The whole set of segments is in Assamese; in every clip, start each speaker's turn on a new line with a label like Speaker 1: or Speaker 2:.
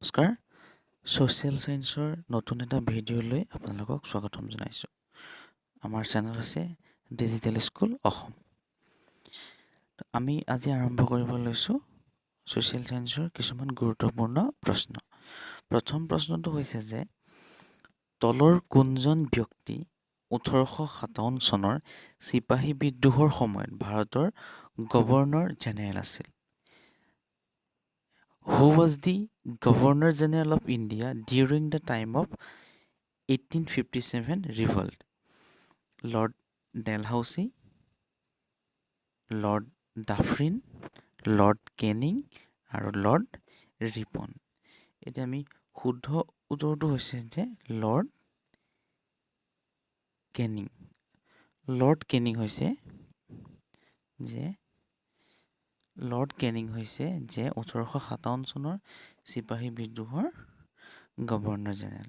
Speaker 1: নমস্কাৰ, ছ'চিয়েল ছায়েন্সৰ নতুন এটা ভিডিঅ'লৈ আপোনালোকক স্বাগতম জনাইছোঁ। আমাৰ চেনেল হৈছে ডিজিটেল স্কুল অসম। আমি আজি আৰম্ভ কৰিব লৈছোঁ ছ'চিয়েল ছায়েন্সৰ কিছুমান গুৰুত্বপূৰ্ণ প্ৰশ্ন। প্ৰথম প্ৰশ্নটো হৈছে যে তলৰ কোনজন ব্যক্তি 1857 চনৰ চিপাহী বিদ্ৰোহৰ সময়ত ভাৰতৰ গভৰ্ণৰ জেনেৰেল আছিল? Who was the Governor General of India during the time of 1857 revolt? Lord Dalhousie, Lord Dufferin, Lord Canning আৰু লৰ্ড ৰিপন। এতিয়া আমি শুদ্ধ উত্তৰটো হৈছে যে লৰ্ড কেনিং। লৰ্ড কেনিং হৈছে যে লৰ্ড কেনিং হৈছে যে 1857 চনৰ চিপাহী বিদ্ৰোহৰ গভৰ্ণৰ জেনেৰেল।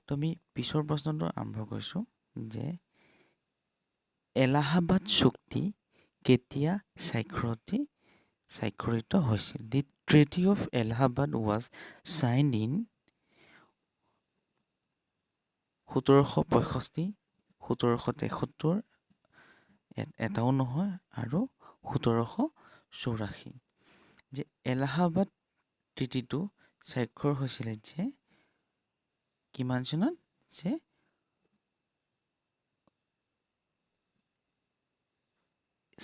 Speaker 1: তো আমি পিছৰ প্ৰশ্নটো আৰম্ভ কৰিছোঁ যে এলাহাবাদ চুক্তি কেতিয়া স্বাক্ষৰিত হৈছিল? The Treaty of Allahabad was signed in 1765, 1773, এটাও নহয় আৰু 1784। যে এলাহাবাদ ট্ৰিটিটো স্বাক্ষৰ হৈছিলে যে কিমান চনত? যে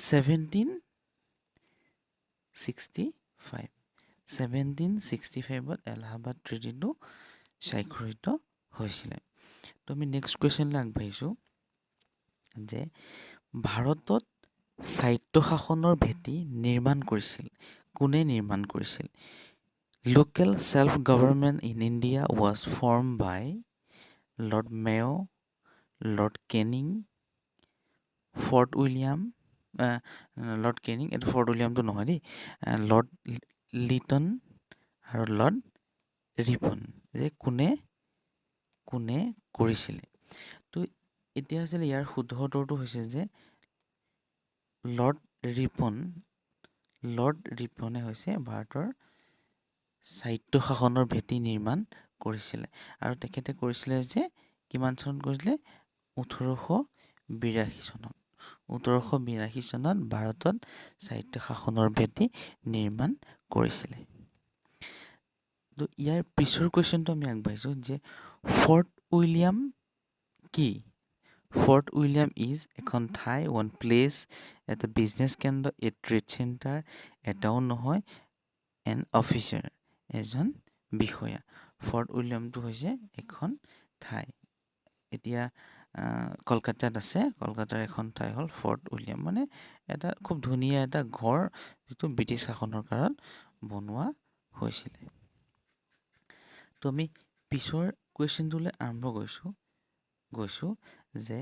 Speaker 1: 1765, 1765ত এলাহাবাদ ট্ৰিটিটো স্বাক্ষৰিত হৈছিলে। তো আমি নেক্সট কুৱেশ্যনলৈ আগবাঢ়িছোঁ যে ভাৰতত স্বায়ত্তশাসনৰ ভেটি নিৰ্মাণ কৰিছিল কোনে নিৰ্মাণ কৰিছিল? Local self government in India was formed by Lord Mayo, Lord Canning, Fort William, Lord Canning, এইটো ফৰ্ট উইলিয়ামটো নহয় দেই, লৰ্ড লিটন আৰু লৰ্ড ৰিপন। যে কোনে কোনে কৰিছিলে? তো এতিয়া আছিলে ইয়াৰ শুদ্ধ উত্তৰটো হৈছে যে লৰ্ড ৰিপন। লৰ্ড ৰিপনে হৈছে ভাৰতৰ স্বায়ত্তশাসনৰ ভেটি নিৰ্মাণ কৰিছিলে আৰু তেখেতে কৰিছিলে যে কিমান চনত কৰিছিলে? 1882 চনত। 1882 চনত ভাৰতত স্বায়ত্তশাসনৰ ভেটি নিৰ্মাণ কৰিছিলে। তো ইয়াৰ পিছৰ কুৱেশ্যনটো আমি আগবাঢ়িছোঁ যে ফৰ্ট উইলিয়াম কি? ফৰ্ট উইলিয়াম is এখন ঠাই, ওৱান প্লেচ, এটা বিজনেছ কেন্দ্ৰ, এ ট্ৰেড চেণ্টাৰ, এটাও নহয়, এন অফিচাৰ, এজন বিষয়া। ফৰ্ট উইলিয়ামটো হৈছে এখন ঠাই, এতিয়া কলকাতাত আছে। কলকাতাৰ এখন ঠাই হ'ল ফৰ্ট উইলিয়াম, মানে এটা খুব ধুনীয়া এটা ঘৰ যিটো ব্ৰিটিছ শাসনৰ কালত বনোৱা হৈছিলে। তো আমি পিছৰ কুৱেশ্যনটোলৈ আৰম্ভ গৈছোঁ যে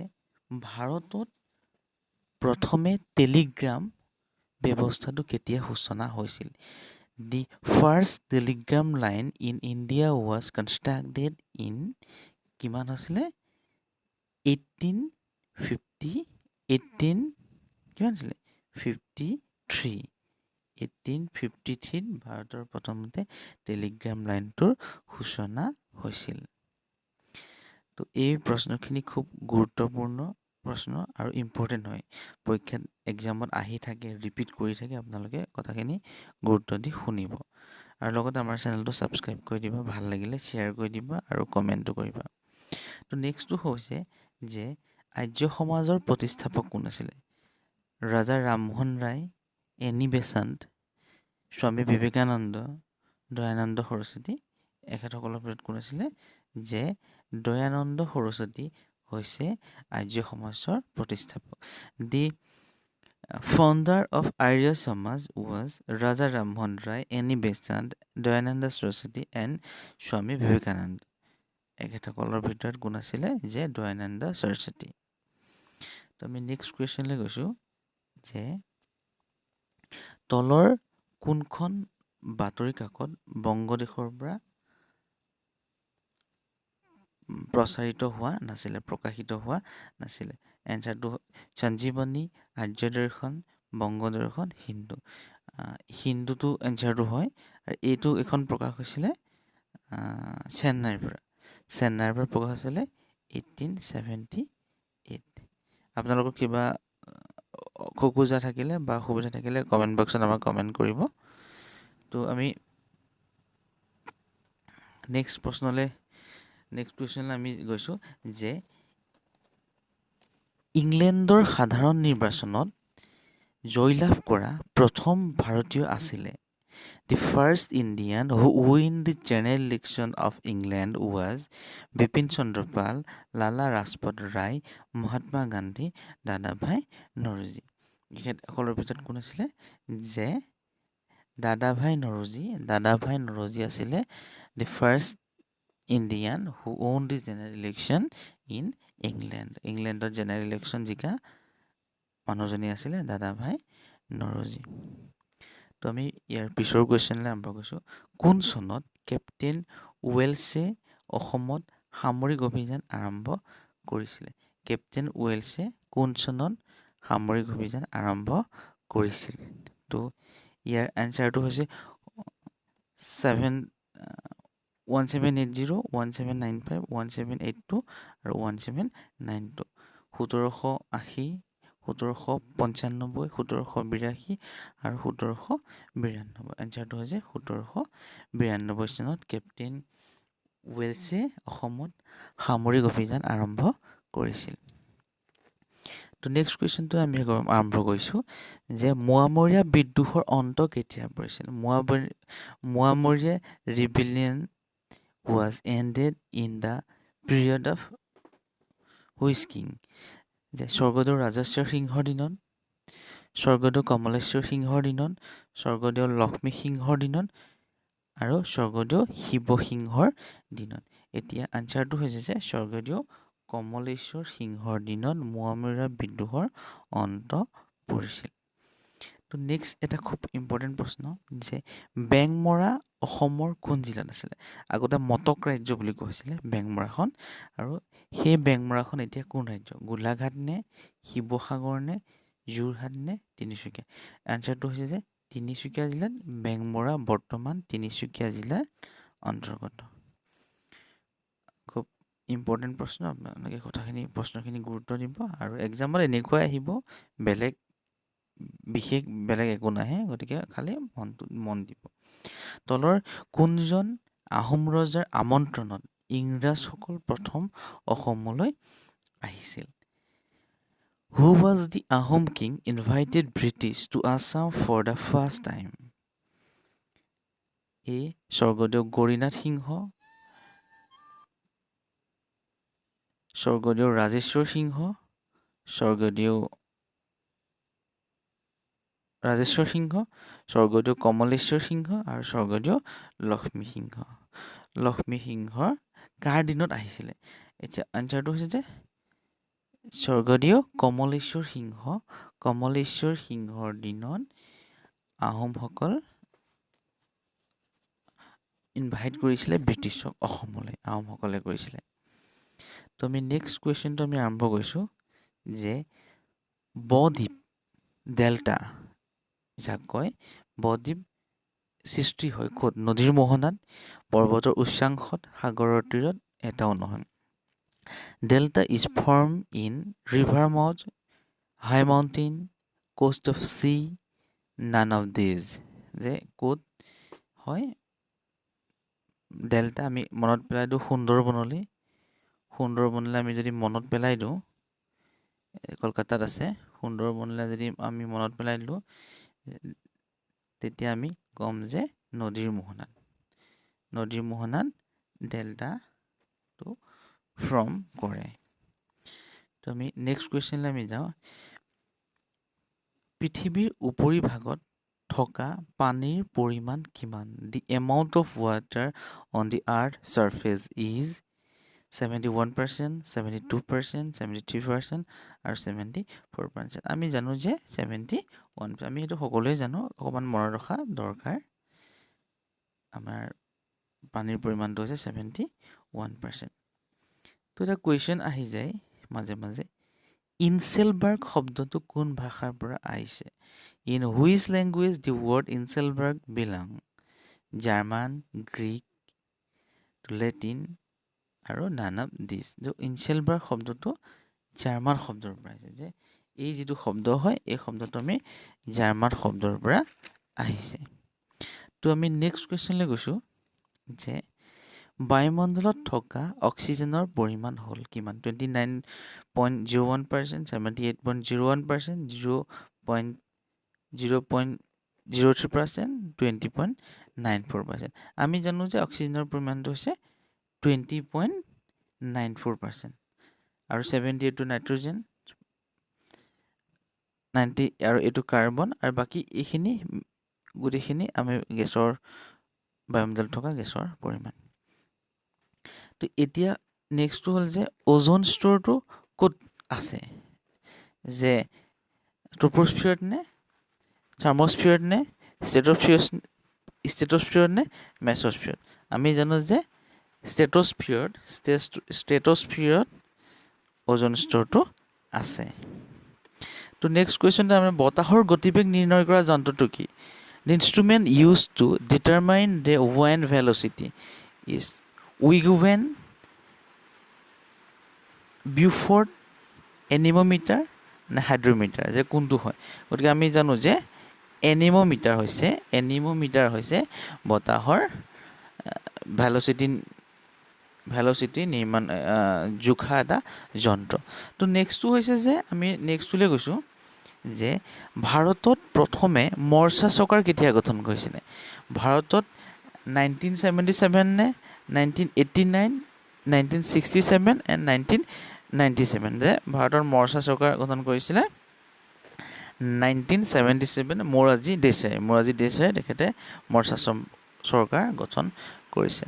Speaker 1: ভাৰতত প্ৰথমে টেলিগ্ৰাম ব্যৱস্থাটো কেতিয়া সূচনা হৈছিল? The first telegram line in India was constructed in কিমান হৈছিলে? 1850, 18 কিমান আছিলে? 53, 1853ত ভাৰতৰ প্ৰথমতে টেলিগ্ৰাম লাইনটোৰ সূচনা হৈছিল। তো এই প্ৰশ্নখিনি খুব গুৰুত্বপূৰ্ণ প্ৰশ্ন আৰু ইম্পৰ্টেণ্ট হয়। পৰীক্ষাত এক্সামত আহি থাকে, ৰিপিট কৰি থাকে। আপোনালোকে কথাখিনি গুৰুত্ব দি শুনিব আৰু লগতে আমাৰ চেনেলটো ছাবস্ক্ৰাইব কৰি দিবা, ভাল লাগিলে শ্বেয়াৰ কৰি দিবা আৰু কমেণ্টো কৰিবা। তো নেক্সটটো হৈছে যে আৰ্য সমাজৰ প্ৰতিষ্ঠাপক কোন আছিলে? ৰাজা ৰামমোহন ৰায়, এনি বেচাণ্ট, স্বামী বিবেকানন্দ, দয়ানন্দ সৰস্বতী। এখেতসকলৰ ভিতৰত কোন আছিলে? যে দয়ানন্দ সৰস্বতী হৈছে আৰ্য সমাজৰ প্ৰতিষ্ঠাপক। The founder of Arya Samaj was Raja Rammohan Roy, Annie Besant, Dayananda Saraswati and Swami Vivekananda. এখেতসকলৰ ভিতৰত কোন আছিলে? যে দয়ানন্দ সৰস্বতী। তো আমি নেক্সট কুৱেশ্যনলৈ গৈছোঁ যে তলৰ কোনখন বাতৰি কাকত বংগদেশৰ পৰা প্ৰচাৰিত হোৱা নাছিলে, প্ৰকাশিত হোৱা নাছিলে? এনচাৰটো সঞ্জীৱনী, আৰ্য দৰ্শন, বংগ দৰ্শন, হিন্দু। হিন্দুটো এনচাৰটো হয় আৰু এইটো এইখন প্ৰকাশ হৈছিলে চেন্নাইৰ পৰা, চেন্নাইৰ পৰা প্ৰকাশ হৈছিলে 1878। আপোনালোকৰ কিবা খোকোজা থাকিলে বা অসুবিধা থাকিলে কমেণ্ট বক্সত আমাক কমেণ্ট কৰিব। তো আমি নেক্সট প্ৰশ্নলৈ, নেক্সট কুৱেশ্যনলৈ আমি গৈছোঁ যে ইংলেণ্ডৰ সাধাৰণ নিৰ্বাচনত জয়লাভ কৰা প্ৰথম ভাৰতীয় আছিলে। The first Indian who win the general election of England was Bipin Chandra Pal, Lala Lajpat Rai, Mahatma Gandhi, Dadabhai Naoroji. এখেতসকলৰ ভিতৰত কোন আছিলে যে দাদাভাই নৰজী, দাদাভাই নৰজী আছিলে the first Indian who won the general election in England. ইংলেণ্ডত জেনেৰেল ইলেকশ্যন জিকা মানুহজনী আছিলে দাদাভাই নৰজী। তো আমি ইয়াৰ পিছৰ কুৱেশ্যনলৈ আৰম্ভ কৰিছোঁ। কোন চনত কেপ্টেইন ৱেলছে অসমত সামৰিক অভিযান আৰম্ভ কৰিছিলে? কেপ্টেইন ৱেলছে কোন চনত সামৰিক অভিযান আৰম্ভ কৰিছিল? তো ইয়াৰ এনচাৰটো হৈছে 1780, 1795, 1782 আৰু 1792। 1780, 1795, 1782 আৰু 1792। এনচাৰটো হৈছে 1792 চনত কেপ্টেইন ৱেলছে অসমত সামৰিক অভিযান আৰম্ভ কৰিছিল। তো নেক্সট কুৱেশ্যনটো আমি আৰম্ভ কৰিছোঁ যে মোৱামৰীয়া বিদ্ৰোহৰ অন্ত কেতিয়া পৰিছিল? Moamoria rebellion was ended in the period of which king? যে স্বৰ্গদেউ ৰাজেশ্বৰ সিংহৰ দিনত, স্বৰ্গদেউ কমলেশ্বৰ সিংহৰ দিনত, স্বৰ্গদেউ লক্ষ্মী সিংহৰ দিনত আৰু স্বৰ্গদেউ শিৱসিংহৰ দিনত। এতিয়া আনচাৰটো হৈছে যে স্বৰ্গদেউ কমলেশ্বৰ সিংহৰ দিনত মোৱামৰীয়া বিদ্ৰোহৰ অন্ত পৰিছিল। তো নেক্সট এটা খুব ইম্পৰ্টেণ্ট প্ৰশ্ন যে বেংমৰা অসমৰ কোন জিলাত আছিলে? আগতে মটক ৰাজ্য বুলি কৈছিলে বেংমৰাখন, আৰু সেই বেংমৰাখন এতিয়া কোন ৰাজ্য? গোলাঘাট নে শিৱসাগৰ নে যোৰহাট নে তিনিচুকীয়া? এনচাৰটো হৈছে যে তিনিচুকীয়া জিলাত বেংমৰা বৰ্তমান তিনিচুকীয়া জিলাৰ অন্তৰ্গত। খুব ইম্পৰ্টেণ্ট প্ৰশ্ন, আপোনালোকে কথাখিনি, প্ৰশ্নখিনি গুৰুত্ব দিব আৰু এক্সামত এনেকুৱাই আহিব, বেলেগ বিশেষ বেলেগ একো নাহে, গতিকে খালি মনটো মন দিব। তলৰ কোনজন আহোম ৰজাৰ আমন্ত্ৰণত ইংৰাজসকল প্ৰথম অসমলৈ আহিছিল? Who was the Ahom king invited British to Assam for the first time? A Swargadeo Gaurinath Singha, Swargadeo Rajeswar Singha, Swargadeo Rajeswar Singha, Swargadeo Kamaleswar Singha আৰু স্বৰ্গদেউ লক্ষ্মী সিংহ। লক্ষ্মী সিংহৰ কাৰ দিনত আহিছিলে? এতিয়া আনচাৰটো হৈছে যে স্বৰ্গদেউ কমলেশ্বৰ সিংহ, কমলেশ্বৰ সিংহৰ দিনত আহোমসকল ইনভাইট কৰিছিলে ব্ৰিটিছক অসমলৈ, আহোমসকলে কৰিছিলে। তো আমি নেক্সট কুৱেশ্যনটো আমি আৰম্ভ কৰিছোঁ যে বদ্বীপ, ডেল্টা যাক কয়, বদ্বীপ সৃষ্টি হয় ক'ত? নদীৰ মোহনাত, পৰ্বতৰ উচ্চাংশত, সাগৰৰ তীৰত, এটাও নহয়। Delta is form in river mouth, high mountain, coast of sea, none of these. যে ক'ত হয় ডেল্টা? আমি মনত পেলাই দিওঁ সুন্দৰবনলৈ। সুন্দৰবনলৈ আমি যদি মনত পেলাই দিওঁ, কলকাতাত আছে সুন্দৰবনলৈ, যদি আমি মনত পেলাই দিলোঁ তেতিয়া আমি ক'ম যে নদীৰ মোহনাত, নদীৰ মোহনাত ডেল্টাটো ফৰ্ম কৰে। তো আমি নেক্সট কুৱেশ্যনলৈ আমি যাওঁ। পৃথিৱীৰ উপৰিভাগত থকা পানীৰ পৰিমাণ কিমান? The amount of water on the earth surface is 71%, 72%, 73% আৰু 74%। আমি জানো যে 71, আমি সেইটো সকলোৱে জানো, অকণমান মনত ৰখা দৰকাৰ। আমাৰ পানীৰ পৰিমাণটো হৈছে 71%। তো এটা কুৱেশ্যন আহি যায় মাজে মাজে, ইনচেলবাৰ্গ শব্দটো কোন ভাষাৰ পৰা আহিছে? In which language the word inselberg belong? German, Greek, Latin আৰু নান অফ this. ইনচেলবাৰ্গ শব্দটো জাৰ্মান শব্দৰ পৰা আহিছে, যে এই যিটো শব্দ হয় এই শব্দটো আমি জাৰ্মান শব্দৰ পৰা আহিছে। তো আমি নেক্সট কুৱেশ্যনলৈ গৈছোঁ যে বায়ুমণ্ডলত থকা অক্সিজেনৰ পৰিমাণ হ'ল কিমান? 29.01%, 78.01%, 0.0.03%, 20.94%। আমি জানো যে অক্সিজেনৰ পৰিমাণটো হৈছে 20.94% আৰু 78টো নাইট্ৰজেন, 90 আৰু এইটো কাৰ্বন আৰু বাকী এইখিনি গোটেইখিনি আমি গেছৰ বায়ুমণ্ডলত থকা গেছৰ পৰিমাণ। তো এতিয়া নেক্সটটো হ'ল যে অ'জন স্তৰটো ক'ত আছে, যে ট্ৰপ'স্ফিয়াৰত নে থাৰ্মস্ফিয়াৰত নে ষ্টেটস্ফিয়াৰত নে মেছস্ফিয়াৰত? আমি জানো যে ষ্টেটস্ফিয়াৰত অ'জন স্তৰটো আছে। তো নেক্সট কুৱেশ্যনটো আমি বতাহৰ গতিবেগ নিৰ্ণয় কৰা যন্ত্ৰটো কি? The instrument used to determine the wind velocity is Wigglevan, Beaufort, anemometer নে হাইড্ৰমিটাৰ, যে কোনটো হয়? গতিকে আমি জানো যে এনিমোমিটাৰ হৈছে বতাহৰ ভেলচিটি নিৰ্মাণ জোখা এটা যন্ত্ৰ। তো নেক্সটটো হৈছে যে আমি নেক্সটটোলৈ গৈছোঁ যে ভাৰতত প্ৰথমে মৰ্চা চৰকাৰ কেতিয়া গঠন কৰিছিলে? ভাৰতত 1977 নে 1989, 1967 and 1997? যে ভাৰতৰ মৰ্চা চৰকাৰ গঠন কৰিছিলে 1977, মোৰাৰজী দেশাই তেখেতে মৰ্চা চৰকাৰ গঠন কৰিছে।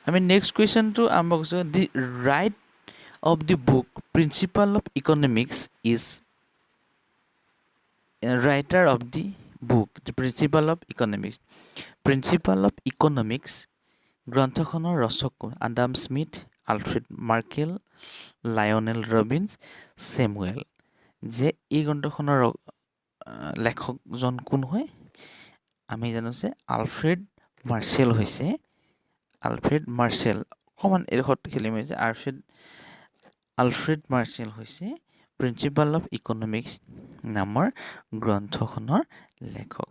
Speaker 1: আমি নেক্সট কুৱেশ্যনটো আৰম্ভ কৰিছোঁ। The writer of the book Principle of Economics is, writer of the book The Principle of Economics, Principle of Economics গ্ৰন্থখনৰ ৰচক কোন? Adam Smith, Alfred Marshall, Lionel Robbins, Samuel. যে এই গ্ৰন্থখনৰ লেখকজন কোন হয়? আমি জানো যে আলফ্ৰেড মাৰ্চেল হৈছে, আলফ্ৰেড মাৰ্চেল, অকণমান এইডোখৰত খেলি মেলি হৈছে, আলফ্ৰেড মাৰ্চেল হৈছে প্ৰিন্সিপাল অফ ইকনমিক্স নামৰ গ্ৰন্থখনৰ লেখক।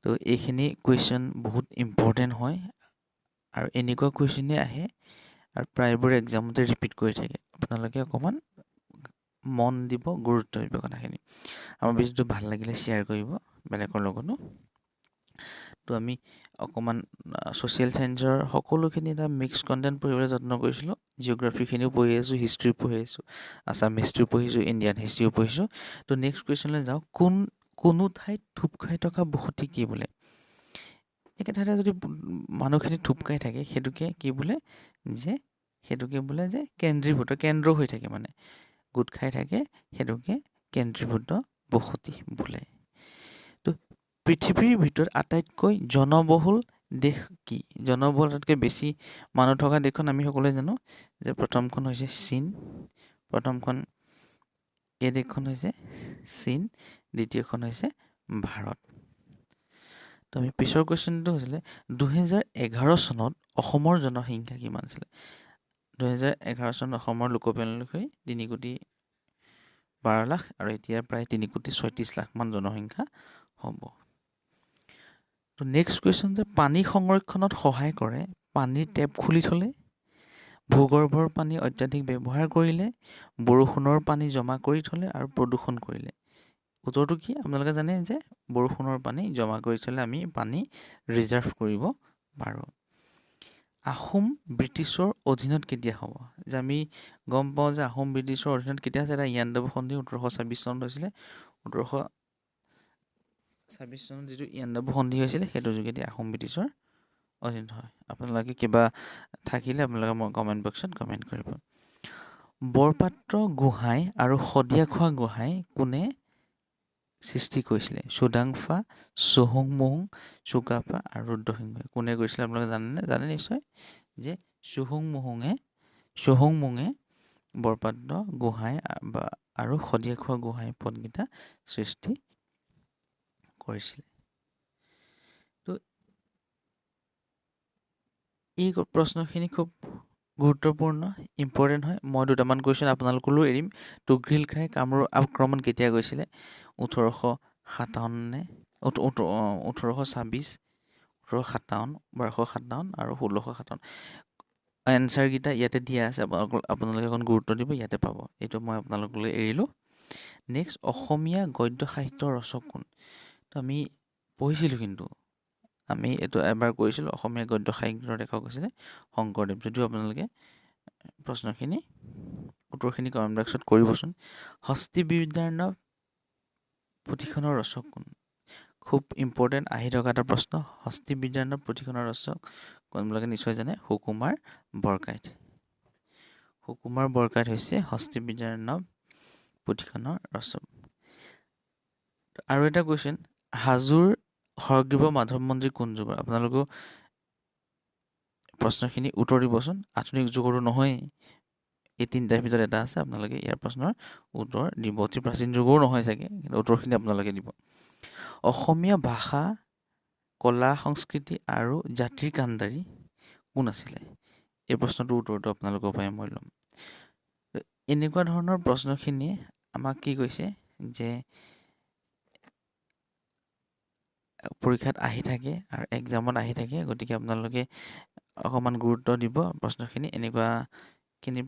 Speaker 1: তো এইখিনি কুৱেশ্যন বহুত ইম্পৰ্টেণ্ট হয় আৰু এনেকুৱা কুৱেশ্যনেই আহে আৰু প্ৰায়বোৰ এক্সামতে ৰিপিট কৰি থাকে। আপোনালোকে অকণমান মন দিব, গুৰুত্ব দিব কথাখিনি। আমাৰ ভিডিঅ'টো ভাল লাগিলে শ্বেয়াৰ কৰিব বেলেগৰ লগতো। তো আমি অকণমান ছ'চিয়েল চায়েন্সৰ সকলোখিনি এটা মিক্স কণ্টেণ্ট পঢ়িবলৈ যত্ন কৰিছিলোঁ। জিঅ'গ্ৰাফিখিনিও পঢ়ি আছোঁ, হিষ্ট্ৰী পঢ়ি আছোঁ, আছাম হিষ্ট্ৰীও পঢ়িছোঁ, ইণ্ডিয়ান হিষ্ট্ৰীও পঢ়িছোঁ। তো নেক্সট কুৱেশ্যনলৈ যাওঁ। কোনো ঠাইত থূপ খাই থকা বসতি কি বোলে? একে ঠাইতে যদি মানুহখিনি থূপ খাই থাকে সেইটোকে কি বোলে? যে সেইটোকে বোলে যে কেন্দ্ৰীভূত, কেন্দ্ৰ হৈ থাকে, মানে গোট খাই থাকে, সেইটোকে কেন্দ্ৰীভূত বসতি বোলে। তো পৃথিৱীৰ ভিতৰত আটাইতকৈ জনবহুল দেশ কি? জনবহুল, আটাইতকৈ বেছি মানুহ থকা দেশখন আমি সকলোৱে জানো যে প্ৰথমখন হৈছে চীন। প্ৰথমখন এই দেশখন হৈছে চীন, দ্বিতীয়খন হৈছে ভাৰত। তো আমি পিছৰ কুৱেশ্যনটো হৈছিলে 2011 চনত অসমৰ জনসংখ্যা কিমান আছিলে? 2011 চনত অসমৰ লোকপিয়ল অনুসৰি 3 কোটি 12 লাখ আৰু এতিয়া প্ৰায় 3 কোটি 36 লাখমান জনসংখ্যা হ'ব। তো নেক্সট কুৱেশ্যন যে পানী সংৰক্ষণত সহায় কৰে পানীৰ টেপ খুলি থ'লে, ভূগৰ্ভৰ পানী অত্যাধিক ব্যৱহাৰ কৰিলে, বৰষুণৰ পানী জমা কৰি থ'লে আৰু প্ৰদূষণ কৰিলে। উত্তৰটো কি আপোনালোকে জানে যে বৰষুণৰ পানী জমা কৰি থ'লে আমি পানী ৰিজাৰ্ভ কৰিব পাৰোঁ। আহোম ব্ৰিটিছৰ অধীনত কেতিয়া হ'ব? যে আমি গম পাওঁ যে আহোম ব্ৰিটিছৰ অধীনত কেতিয়া হৈছে, এটা ইয়াণ্ডাবু সন্ধি 1826 চনত হৈছিলে। 1826 চনত যিটো ইয়াণ্ডাবু সন্ধি হৈছিলে সেইটোৰ যোগেদি আহোম ব্ৰিটিছৰ অধীনত হয়। আপোনালোকে কিবা থাকিলে আপোনালোকে মই কমেণ্ট বক্সত কমেণ্ট কৰিব। বৰপাত্ৰ গোহাঁই আৰু শদিয়াখোৱা গোহাঁই কোনে সৃষ্টি কৰিছিলে? চুডাংফা, চুহুংমুং, চুকাফা আৰু ৰুদ্ৰসিংহই। কোনে কৰিছিলে আপোনালোকে জানেনে? জানে নিশ্চয় যে চুহুংমুঙে বৰপাত্ৰ গোহাঁই বা আৰু শদিয়াখোৱা গোহাঁই পদকেইটা সৃষ্টি কৰিছিলে। তো এই প্ৰশ্নখিনি খুব গুৰুত্বপূৰ্ণ, ইম্পৰ্টেণ্ট হয়। মই দুটামান কুৱেশ্যন আপোনালোকলৈও এৰিম। তুঘ্ৰিল খাই কামৰূপ আক্ৰমণ কেতিয়া গৈছিলে? 1857 নে 1826, 1857, 1257 আৰু 1657। এনচাৰকেইটা ইয়াতে দিয়া আছে, আপোনালোকে অকণ গুৰুত্ব দিব, ইয়াতে পাব। এইটো মই আপোনালোকলৈ এৰিলোঁ। নেক্সট, অসমীয়া গদ্য সাহিত্যৰ ৰচক কোন? তো আমি পঢ়িছিলোঁ, কিন্তু আমি এইটো এবাৰ কৰিছিলোঁ। অসমীয়া গদ্য সাহিত্যৰ লেখক হৈছিলে শংকৰদেৱ। যদিও আপোনালোকে প্ৰশ্নখিনি উত্তৰখিনি কমেণ্ট বক্সত কৰিবচোন। হস্তিবিদ্যাৰ্ণৱ পুথিখনৰ ৰচক কোন? খুব ইম্পৰ্টেণ্ট, আহি থকা এটা প্ৰশ্ন। হস্তিবিদ্যাৰ্ণৱ পুথিখনৰ ৰচক কোনবিলাকে নিশ্চয় জানে, সুকুমাৰ বৰকাইত। সুকুমাৰ বৰকাইত হৈছে হস্তিবিদ্যাৰ্ণৱ পুথিখনৰ ৰচক। আৰু এটা কুৱেশ্যন, হাজোৰ হয়গ্ৰীৱ মাধৱ মন্দিৰ কোন যুগৰ? আপোনালোকেও প্ৰশ্নখিনি উত্তৰ দিবচোন। আধুনিক যুগৰো নহয়, এই তিনিটাৰ ভিতৰত এটা আছে। আপোনালোকে ইয়াৰ প্ৰশ্নৰ উত্তৰ দিব। অতি প্ৰাচীন যুগৰো নহয় চাগে, কিন্তু উত্তৰখিনি আপোনালোকে দিব। অসমীয়া ভাষা, কলা, সংস্কৃতি আৰু জাতিৰ কাণ্ডাৰী কোন আছিলে? এই প্ৰশ্নটোৰ উত্তৰটো আপোনালোকৰ পৰাই মই ল'ম। এনেকুৱা ধৰণৰ প্ৰশ্নখিনিয়ে আমাক কি কৈছে যে পৰীক্ষাত আহি থাকে আৰু এক্সামত আহি থাকে। গতিকে আপোনালোকে অকণমান গুৰুত্ব দিব প্ৰশ্নখিনি, এনেকুৱাখিনি।